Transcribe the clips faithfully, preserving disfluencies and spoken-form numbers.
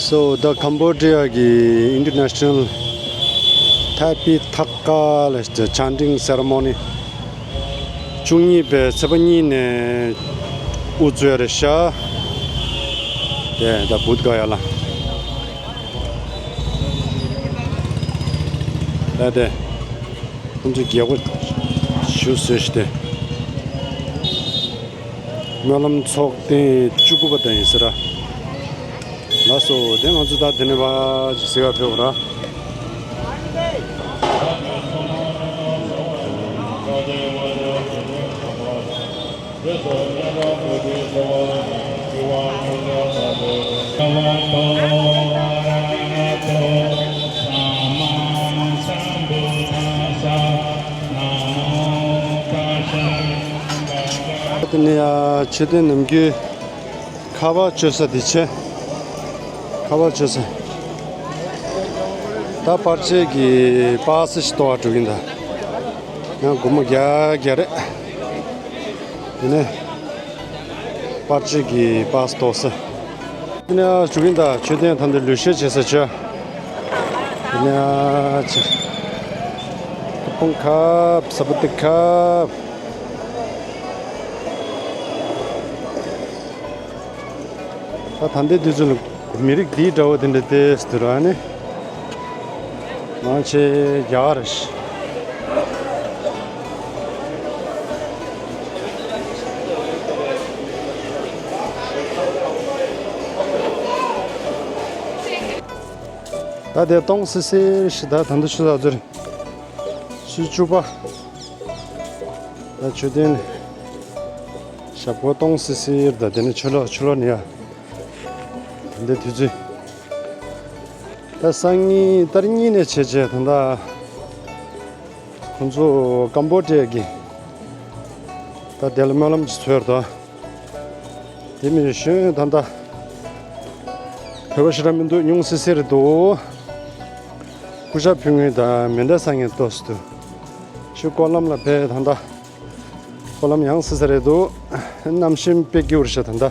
So the Cambodia གི་International Thai Pittaka ལ་chanting ceremony བཅུ་གཉིས་པའི་ཚེས་པ་གཉིས་ནས་དབུ་གཙོས་རེད་ཤག་དེ་ད་བུད་ག་ཡ་ལ། ད་དེ་ཁོང་ཚོས་རྒྱལ་སྒོ་ཞུ་ཟེར་ཞིག་དེ། སྨོན་ལམ་ཚོགས་ཐེངས་བཅུ་དགུ་པ་དེ་ཡིན་ཟེར། ལགས་སོ། དེ་ང་ཚོ་ད་དེ་ནས་ཕར་ཅིག་གཟིགས་ག་ཕེབས་ར། དེ་ནས་ཡ་མཆོད་རྟེན་ནམ་རྒྱུན་ཁ་པར་སྤྱོད་ས་དེ་བྱས། ཁ་པར་སྤྱོད་ས། ད་པར་ཆས་ཀྱི་པ་སེ་ཞིག་གཏོང་བ་འགྲོ་གིན་ད། ཡང་སྒོར་མོ་བརྒྱ་བརྒྱ་རེད། དེ་ནས་པར་ཆས་ཀྱི་པ་སེ་གཏོང་ས། དེ་ནས་འགྲོ་གིན་ད། མཆོད་རྟེན་ད་འདི་ལུས་ཤེས་བྱེད་ས་བྱས། དེ་ནས་ཅིག་ཕུང་ཁབ་ས་བུ་ཏི་ཁབ། ད་ད་ལྟའི་དུས་ཚོད་ལ་མི་རིགས་འདིའི་འདྲ་བོ་དེ་འདྲ་དེ་སུ་ར་ནི་མང་ཆེ་རྒྱ་གར་རེད། ད་དེ་སྟོང་སི་སི་ཞིག་ད་ད་འདི་ཆུ་ཚ་ཚོད་རེད། ཆུ་བཅུ་པ། ད་མཆོད་རྟེན་ཞབས་སྐོར་སྟོང་སི་སི་ད་དེ་ནི་ཆུ་ལོག་ཆུ་ལོག་ནི་ཡ། འདི་དུས་ཚོད། ད་སང་ཉིན་ཏ་རིག་གཉིས་ནས་བྱས་བྱས་ད་ལྟ་ཁོང་ཚོ་ཀམ་བོ་ཌི་ཡ་གི་ད་དེ་ལ་སྨོན་ལམ་གྱི་ཚོད་དོ། དེ་མིན་གཞོན་ད་ལྟ་བོད་པ་ཞེ་དྲག་མི་འདུག་ཉུང་སི་སི་རེད་འདུག་སྐུ་ཞབས་ཕུལ་མཁན་དང་མེ་མདའ་ས་ངན་ཏོག་སི་འདུག་ཤུ་སྐོར་ལམ་ལ་ཕེབས་ད་ལྟ། སྐོར་ལམ་ཡང་སི་སི་རེད་འདུག་གནམ་གཤིས་དཔེ་སྐྱིད་པོ་རེད་ཤག་ད་ལྟ།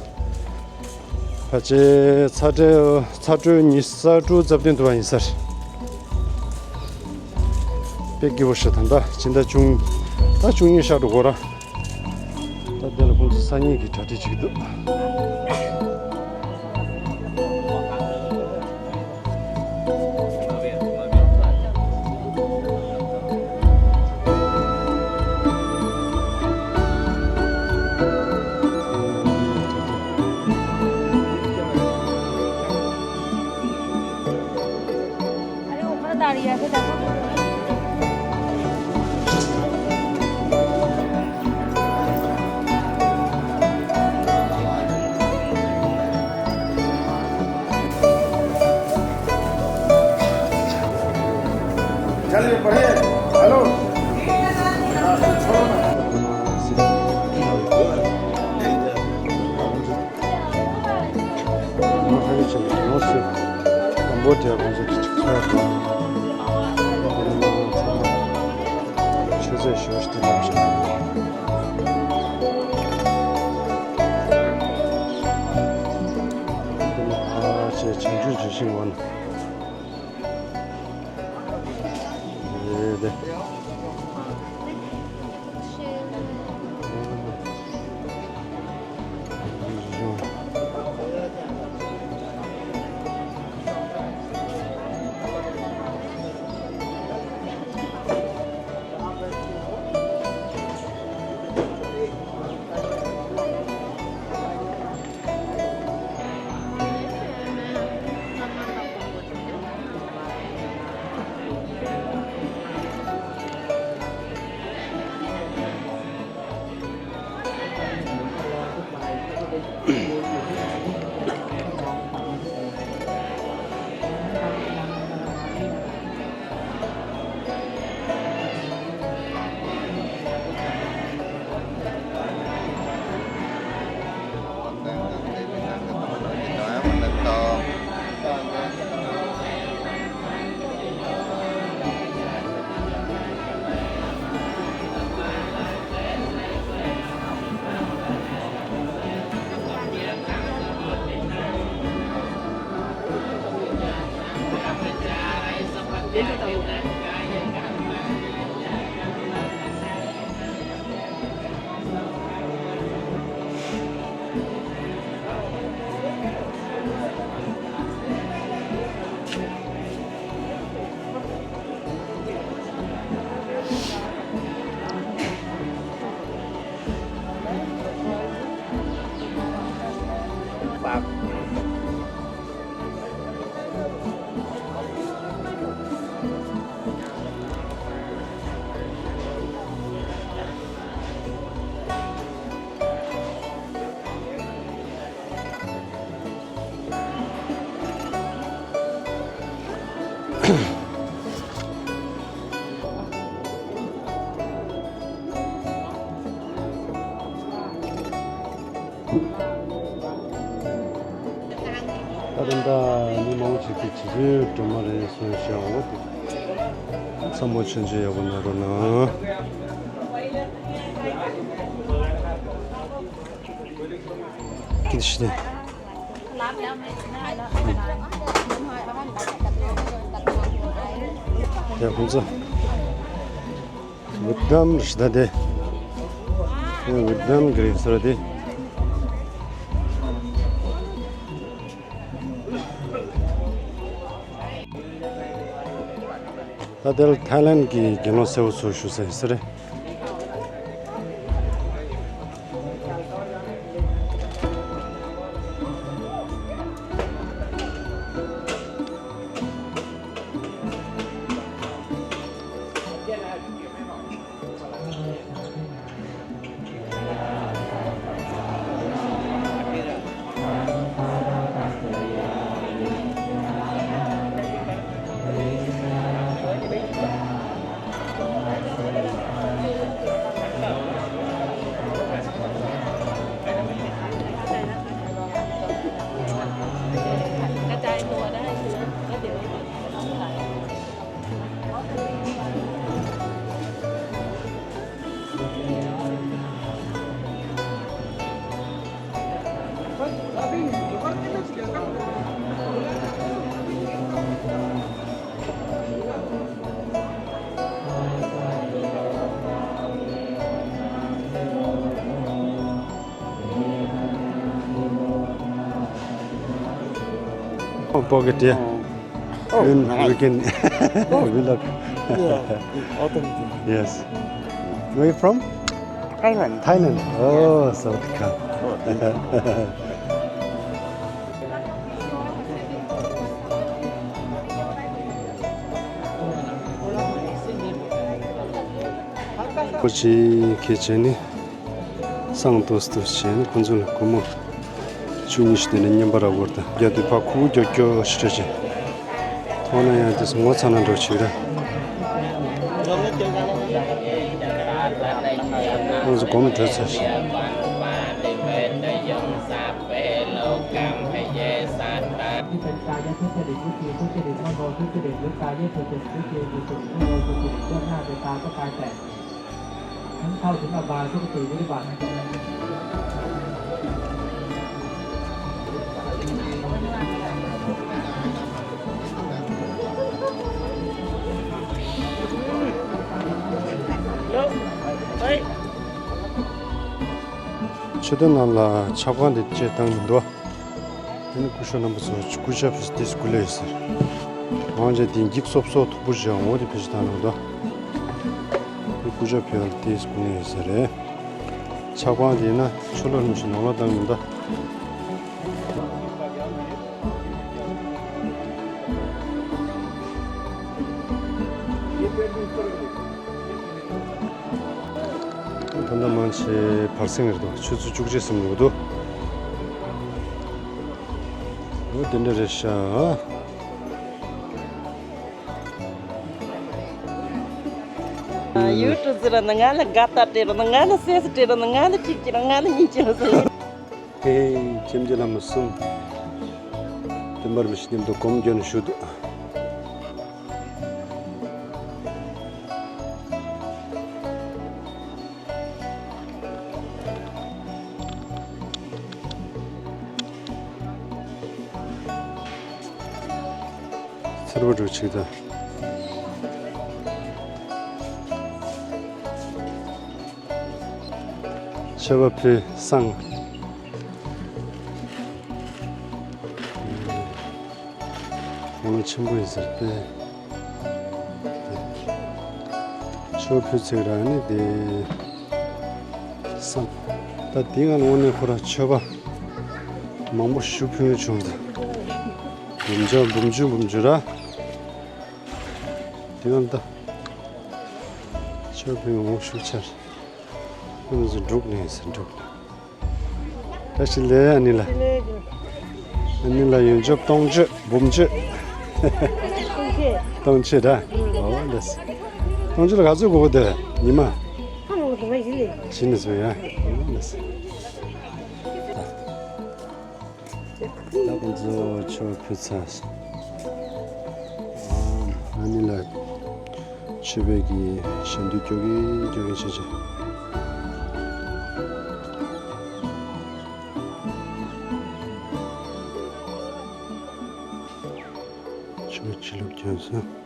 ཕལ་ཆེར་ཚ་དྲོད་ཚ་དྲོད་ཉི་ཤུ་རྩ་དྲུག་རྩ་བདུན་འདུག་པ་ཡིན་ས་རེད། དཔེ་སྐྱིད་པོ་ཞིག་ད་ལྟ་ཕྱི་ཟླ་བཅུ་གཉིས། ད་བཅུ་གཉིས་ཤར་འགྲོ་གོ་ར། ད་དེ་ལ་ཁོང་ཚོ་སང་ཉིན་གྱི་གྲ་སྒྲིག་བྱེད་ཀྱི་འདུག चलिए, बढ़िया। हेलो। ང་ཧ་གི་ཆེ་ནོ་སི་ཀམ་བོ་ཌི་ཡ་ཁོང་ཚོ་གི་ཅིག་ཚོགས་དང་། དེ་ནས་མ་ཚང་མ་ཆོས་རྫས་ཞོ་ཤི་དེ་འདྲ་བཞག་དེ་ནས་ཕ་ཆེ་བྱང་ཆུབ་ཇི་ཞིང་ཝན། རེད་དེ། ད་ལྟ་མི་མང་པོ་ཞིག་གིས་ཇི་བོའི་སྒྲོལ་མ་རེད་གསུངས་ཤག་འོ་དེ། ཚ་མོ་ཆུང་ཆུང་ཡག་པོ་ན་རོ་ན། ཁྱེད་ཤི་ནས། ཡ་ཁོང་ཚོ། ཝི་ཏི་ནམ་རེད་ད་དེ། ཝི་ཏི་ནམ་གི་རེད་ཟེར་བ་དེ། ད་དེར་ཐའི་ལན་གྱི་རྒྱལ་ཡོངས་སྲས་པོ་ཚོ་བཞུགས་ས་ཡིན་ས་རེད། Oh, pocket, yeah. Oh. Oh, then nice. We can vlog. Yeah, authentic. Yes. Where you from? Thailand. Thailand. Oh, yeah. Sawadee krap. Oh, thank you. ཁོ་ཆེ་ཁེ་ཆེ་ནི། སང་ཏོག་ཏོག་བྱས་ནས་ཁོ་ཚོ་ལ་སྒོར་མོ་བཅུ་གཉིས་ཤིག་དེ་འདྲ་རྔན་པ་རག་གི་རེད་ད། རྒྱ་དུས་ཕར་ཁུག་རྒྱག་རྒྱུ་ཞིག་རེད་ཅེས། མཐོང་ན་ཡང་དེ་ངོ་ཚ་ན་འགྲོ་ཆེ་ར། ང་ཚོ་སྒོར་མོ་སྤྲོད་ཚར་ཤག་མཆོད་རྟེན་ནང་ལ་ཆབ་ཁང་དེ་བཅས་བཏང་མི་འདུག་དེ་ནི་སྐུ་ཞབས་རྣམ་པ་ཚོ་སྐུ་ཞབས་ཏིས་སྐུ་ལས་ཟེར། ང་ཅག་དེ་འགྱིག་སོབ་སོབ་མཐུག་པོ་ཞིག་འོ་དེ་ཕེ་ཤི་ཐང་ནང་དོ། དེ་སྐུ་ཞབས་ཕེ་ལ་ཏིས་སྐུ་ལས་ཟེར་རེད། ཆབ་ཁང་དེ་ན་ཆུ་ལོར་མི་ཤི་ནོར་ལ་བཏང་མི་འདུག་ད་ལྟ་མང་ཆེ་བར་སེང་རེད་དོ། ཆུ་ཚོད་བཅུ་གཅིག་ཙམ་འགྲོ་འདུག་འོ་དེ་འདྲ་རེད་ཤག་ཡུ་ཊུབ་ཟེར་ན་ང་ལ་དགའ་རྟགས་སྤྲད་རོགས་གནང་། ང་ལ་སེམས་སུ་སྤྲད་རོགས་གནང་། ང་ལ་གཅིག་བྱེད་རོགས། ང་ལ་གཉིས་བྱེད་རོགས་ཟེར། ཧེ། ཁྱིམ་གྱི་ལམ་གསུམ། དུ་མར་མི་ཤི་མཉམ་དུ་སྒོམ་རྒྱུ་ནི་ཞུ་འདུག་ཚེར་བ་འགྲོ་ཆིག་དང་། མཆོད་པ་ཕུལ་བསང་། དགུང་ལོ་ཆེན་པོ་ཡིན་ཟེར་ཏེ། མཆོད་པ་ཕུལ་ཚིག་ར་ནི་དེ། བསང་། ད་དེ་ང་ལ་དངོས་གནས་ཁོ་ར་མཆོད་པ་མང་པོ་ཞུ་ཕུལ་བྱུང་ད། འབུམ་ཆོ་འབུམ་ཆུ་འབུམ་ཆུ་ར། དེ་ང་ད། མཆོད་པ་ཕུལ་འོང་ཞུ་ཆར། ཨ་ནི་ཚོ་འབྲུག་ནས་ཟེར་འབྲུག་ནས། བཀྲ་ཤིས་བདེ་ལེགས་ཨ་ནི་ལ། ཨ་ནི་ལ་ཡོན་ཆབ་སྟོང་མཆོད་འབུམ་མཆོད། སྟོང་མཆོད་ར། ཨོ་ལེས། སྟོང་མཆོད་ལ་ག་ཚོད་དགོས་དེ་ཉི་མ། ཁ་མོ་དུ་མ་ཡིན་ལེ། ཤི་ནས་སོ་ཡ། ཨོ་ལེས། ད་ཁོང་ཚོ་མཆོད་ཕུལ་ཚར། ཨ་ནི་ལ་མཆོད་པའི་གི་ཞལ་འདོན་སྐྱོ་གི་སྐྱོ་གི་བྱེད་བྱེད། མཆོད་ཕྱི་ལོགས་ཀྱང་སོང་།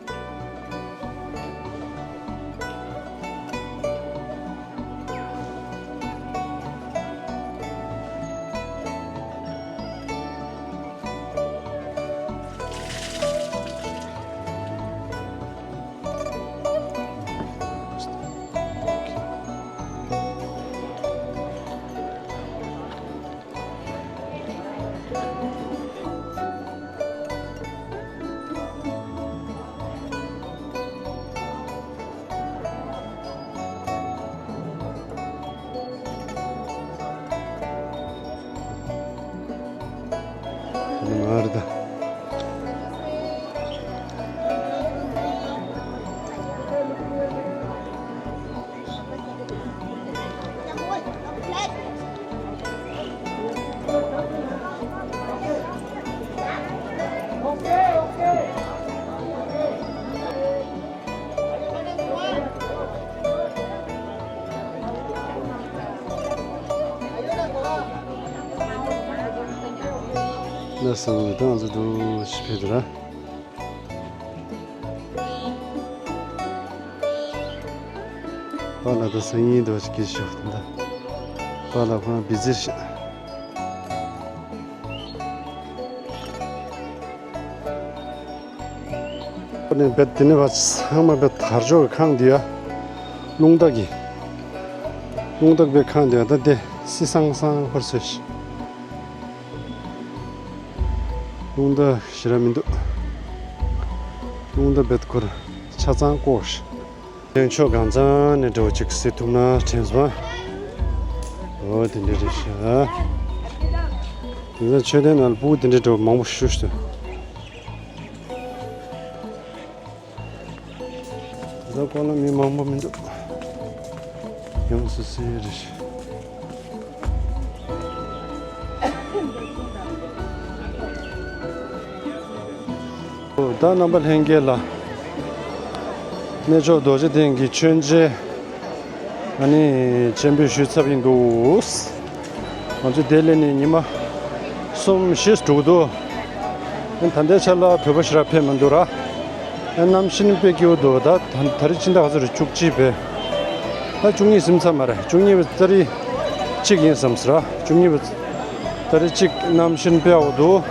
ལགས་སོ། ད་ང་ཚོ་འགྲོ་ཞིག་ཕེབས་དུས་ར། པཱ་ལགས་ད་སང་ཉིན་འདྲ་ཞིག་གིས་ཤོག་ད། པཱ་ལགས་ཁོ་རང་བི་ཛི་རེད་ཤག་ཁོ་ནས་བེད་དེ་ནས་བ་ཚང་མ་བེད་དར་ལྕོག་གི་ཁང་འདི་ཡ། རླུང་རྟ་གི། རླུང་རྟ་བེད་ཁང་འདི་ཡ་ད་དེ་སི་སང་སང་ཁོར་སོས་ཤི། རླུང་རྟ་ཞེ་དྲག་མི་འདུག་རླུང་རྟ་བེད་ཁོར་ཆ་ཚང་བསྐོར་ཤི། དེང་ཕྱོགས་གང་ཚང་ནས་འགྲོ་ཅིག་སི་ཐུབ་ན་དྲན་སོང་། འོ་དེ་འདྲ་རེད་ཤག་དེང་སང་མཆོད་རྟེན་ནང་ལ་སྤུ་གུ་དེ་འདྲ་འགྲོ་མང་པོ་ཞུ་ཞུ། ད་ཀོ་ལ་མི་མང་པོ་མི་འདུག་ཡོངས་སུ་སེ་རེ་ཞིག་ད་རྣམ་པ་ལྷན་རྒྱས་ལ་གནས་མཆོག་རྡོ་རྗེ་གདན་གྱི་མཆོད་མཇལ་ཨ་ནི་སྤྱན་འབུལ་ཞུས་ཚར་བ་ཡིན་འདུག་ང་ཚོ་དེ་ལས་ནས་ཉི་མ་གསུམ་བཞི་འགྲོ་གི་འདུག་ཨ་ད་ལྟའི་ཆ་ལ་བོད་པ་ཞེ་དྲག་ཕེབས་མི་འདུག་ར། ཨ་གནམ་གཤིས་དཔེ་སྐྱིད་པོ་འདུག་ད་ད་ད་རེས་ཕྱི་ཟླ་ག་ཚོད་རེད། བཅུ་གཅིག་པས། ད་བཅུ་གཉིས་ཟིན་ཚར་མ་རེད། བཅུ་གཉིས་པའི་ཏ་རིག་གཅིག་ཡིན་བསམ་སྲིད་ར། བཅུ་གཉིས་པའི་ཏ་རིག་གཅིག་གནམ་གཤིས་དཔེ་ཡག་པོ་འདུག་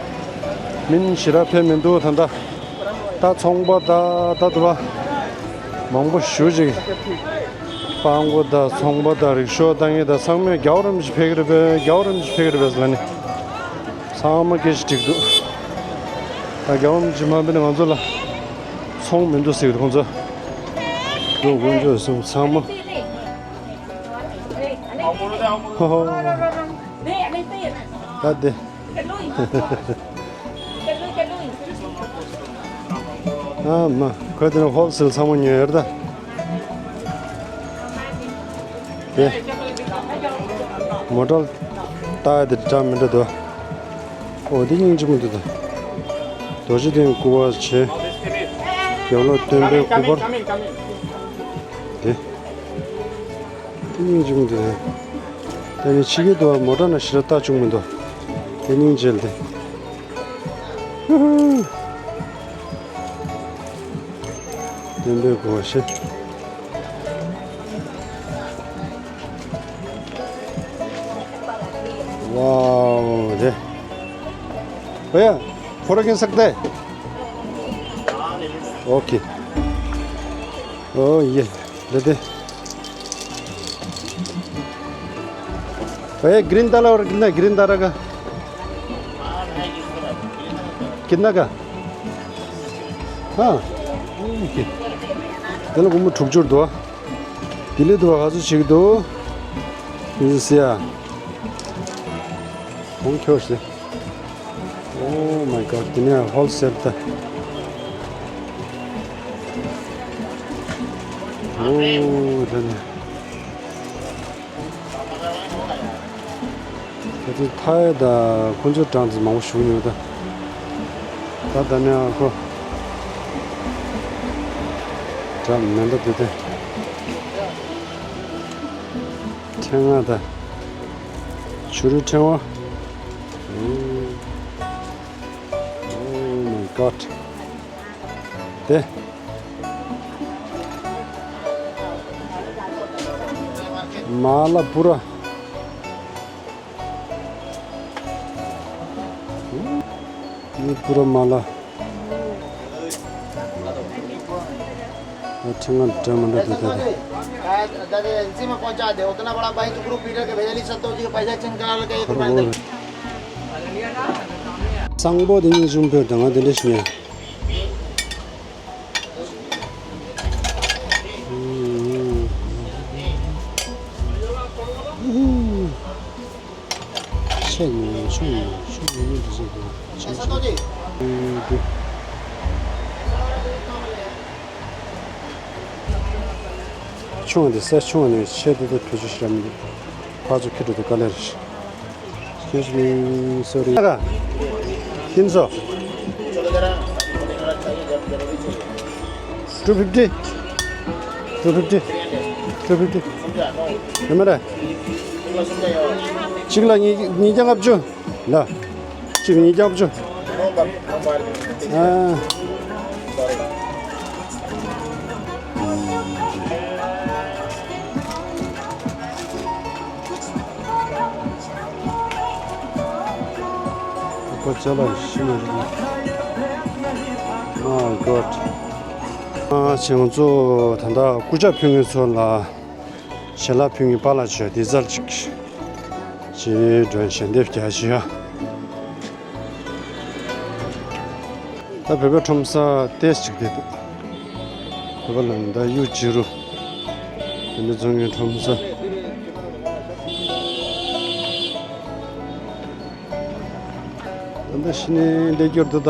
མི་ཞེ་དྲག་ཕེབས་མི་འདུག་ད་ལྟ། ད་ཚོང་པ་ད་ད་དུ་བ་མང་པོ་ཞེ་ཅིག་སྤྲང་པོ་དང་ཚོང་པ་དང་རིག་ཤོ་བཏང་མཁན་དང་ཚང་མས་རྒྱལ་བ་རིན་པོ་ཆེ་ཕེབས་ཀྱི་རེད་པས། རྒྱལ་བ་རིན་པོ་ཆེ་ཕེབས་ཀྱི་རེད་པས་ལབ་ནས་ཚང་མ་སྐད་ཆ་དྲིས་འདུག་ད་རྒྱལ་བ་རིན་པོ་ཆེ་མ་ཕེབས་ན་ང་ཚོ་ལ་ཚོང་མི་འདུག་ཟེར་གྱི་འདུག་ཁོང་ཚོ། འདུག་དཀོན་མཆོག་གསུམ་ཚང་མ། ཧོ་ཧོ། ད་དེ། ཨ་མ། ཁོས་དེ་ནས་ཧོལ་སེལ་ཚང་མ་ཉོས་ཡོད་ད། དེ། མོ་ཊ་ལ་ལྟ་ཡ་དེ་འདྲ་མི་འདྲ་འདུག་ཨོ་དེ་སྙིང་རྗེ་མོ་འདུག་ད། རྡོ་རྗེ་གདན་སྐུ་པར་བྱས། རྒྱབ་ལོགས་སྟོན་པའི་སྐུ་པར། དེ། དེ་སྙིང་རྗེ་མོ་འདུག་ད་ནི་ཕྱི་རྒྱལ་དུ་མོ་ཊ་ནང་ཞེ་དྲག་ལྟ་བྱུང་མི་འདུག་དེ་སྙིང་རྗེ་ལ་དེ། སྟོན་པའི་སྐུ་པར་བྱས། वाओ, दे। भैया, फोटो खींच सकते हैं? ओके। ओ, ये, दे दे। भैया, ग्रीन तारा और कितना, ग्रीन तारा का? कितना का? हाँ, ओके। चलो, घूमो, ठुक छोड़ दो। དེ་ལས་དུ་བ་ག་ཚོད་ཞིག་འདུག་ཡིན་ཟེར་ཡ། གོང་ཁྱོད་ཟེར། Oh my God, དེ་ནས་ཧོལ་སེལ་ད། Oh, དེ་ནས། ད་ལྟ་ཐའི་དང་ཁོང་ཚོའི་གྲངས་ཚོད་མང་པོ་ཞུགས་ཡོད་ད། ད་ད་ནས་ཁོ། གྲངས་མེད་འདུག་དེ་དེ། ཕྲེང་བ་དང་། བྱུ་རུ་ཕྲེང་བ། Oh my God. དེ། མ་ལ་པུ་ར། ནི་པུ་ར་མ་ལ། ཕྲེང་བ་འདྲ་མི་འདྲ་དེ་དེ་དེ། दादा एजेंसी में पहुंचा दे। उतना बड़ा भाई तो ग्रुप लीडर के भेजा नहीं सकते जी, पैसा एक्सचेंज करा लेके ये तो फाइनल। གཙང་པོ་དེ་ཉིད་བཟུང་བོད་དང་ང་དེ་འདྲ་ཞིག་ཉན། ཆེ་ཉུང་ཆུང་ཉུང་ཆུང་ཉུང་ཉུང་དུ་བཟོས་པའི་ཆེ་ཆུང་། ཆུང་དེ་སེ་ཆུང་ནས་ཆེ་དེ་དེ་ཕལ་ཆེར་ཞིག་ར་མི་འདུག་ཕར་ཚུར་ཁྱེར་འགྲོ་དུས་དཀའ་ལས་རེད། Excuse me, sorry. किन सौ? Two fifty. Two fifty. Two fifty. ཡོད་མ་རེད། གཅིག་ལ་ཉིས་ཉིས་བརྒྱ་ལྔ་བཅུ། ལ། གཅིག་ཉིས་བརྒྱ་ལྔ་བཅུ། ཨ། ཁོ་ཅ་ལག་ཤི་ན་རེད། Oh God. ཨ་ཅེ་ང་ཚོ་ད་ལྟ་སྐུ་ཕྱྭ་ཕུལ་མཁན་ཚོ་ལ་ཞལ་ལག་ཕུལ་མཁན་པཱ་ལགས་ཚོས་དེ་ཚར་ཅིག་ཅེས་སྒྲོན་ཞལ་འདེབས་རྒྱག་བྱས། ད་བོད་པའི་ཁྲོམ་ས་ཏོག་ཙམ་ཅིག་བསྡད་འདུག་བོད་པ་ལ་ད་གཡུ་བྱུ་རུ། དེ་འདྲ་བཙོང་མཁན་ཁྲོམ་ས། ད་ལྟ་ཕྱི་ནས་འདེད་སྐྱོར་དུ་ད།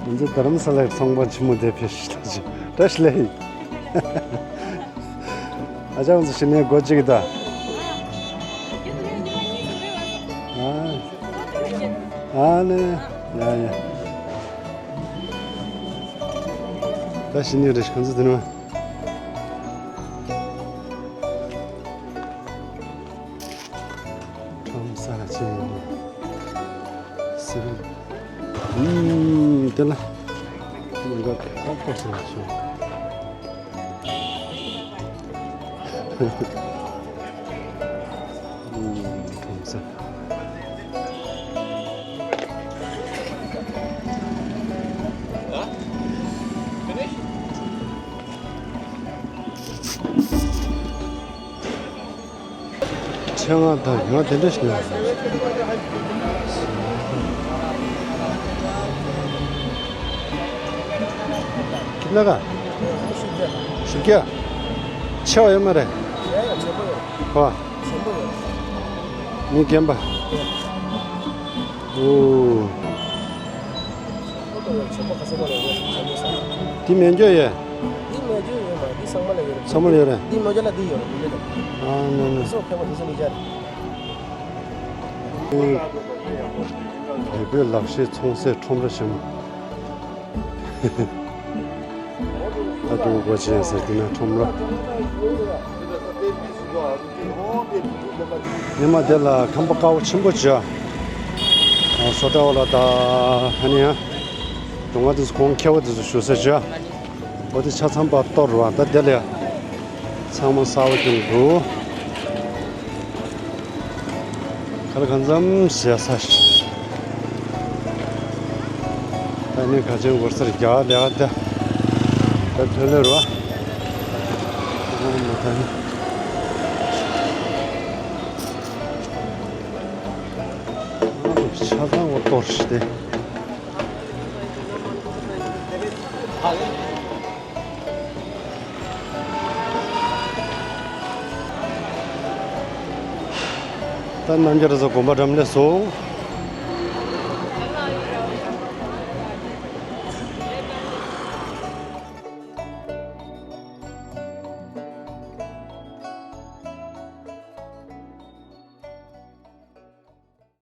ང་ཚོ་རྡ་རམ་ས་ལའི་ཚོང་པ་ཆེན་མོ་དེ་ཕེབས་ཤིག་ད་ཅི་བཀྲ་ཤིས་བདེ་ལེགས། ཨ་ཅག་ང་ཚོ་ཕྱི་ནས་སྒོ་གཅིག་ད། ཨ། ཨ་ནི། ཡ་ཡ། ད་ཕྱི་ནས་རེ་ཞིག་ཁོང་ཚོ་དེ་ནས། ཁྲོམ་ས་ཆེན་མོ། སི་རུ། ཨུམ། དེ་ལ། མི་འགའ་ཁོག་པོ་སོང་བྱུང་། ཨུམ། ཁྲོམ་ས། ཕྲེང་བ་དང་ཡང་དེ་འདྲ་ཞིག་ཡོད། ཁྱིམ་ལ་ག་བཞི་བརྒྱ། ཆེ་བ་ཡོད་མ་རེད། ཧོ། མི་རྒན་པ། འོ། འདི་མེད་རྒྱུ་ཡོད། འདི་མེད་རྒྱུ་ཡོད་མ། འདི་ཚང་མ་ལ་ཡོད་རེད། ཚང་མ་ལ་ཡོད་རེད། འདི་མེད་རྒྱུ་ལ་འདི་ཡོད་རེད། འདི་མེད་རྒྱུ། ཨ་ནི་ནི། སོ་ཁེ་མ་འདི་ཚོ་མི་རྒྱ་རེད། བོད་པའི་ལག་ཤེས་ཚོང་སའི་ཁྲོམ་ར་ཆེན་མོ། ད་དུང་སྒོ་ཕྱེ་ཟེར་དེ་ན་ཁྲོམ་ར། ཉི་མ་དེ་ལ་ཁང་པ་དཀར་པོ་ཆེན་པོ་བྱས། སོ་ཏྲ་བ་ལ་ད་ཧ་ནི་ཡང་། དུང་བ་དེ་ཚོ་གོང་ཁེ་བ་དེ་ཚོ་ཞུ་ས་བྱས། འོ་དེ་ཆ་ཚང་པ་གཏོར་བ་ད་དེ་ལ་ཡ། ཚང་མ་གསར་པ་བྱུང་འདུག་ཁར་གང་འཚམ་ཞེ་ས་ཞིག་ད་ནི་ཁ་ཆེན་འགོར་སར་རྒྱ་ལས་ཀ་ད་ད་ཐོན་ལེ་རོ། ཨ་མ་ད་ནི་ཨ་ཆ་ཚང་བ་གཏོར་ཞིག་སྟེ། ད་རྣམ་རྒྱལ་ར་ས་དགོན་པ་འགྲམ་ལས་སོ།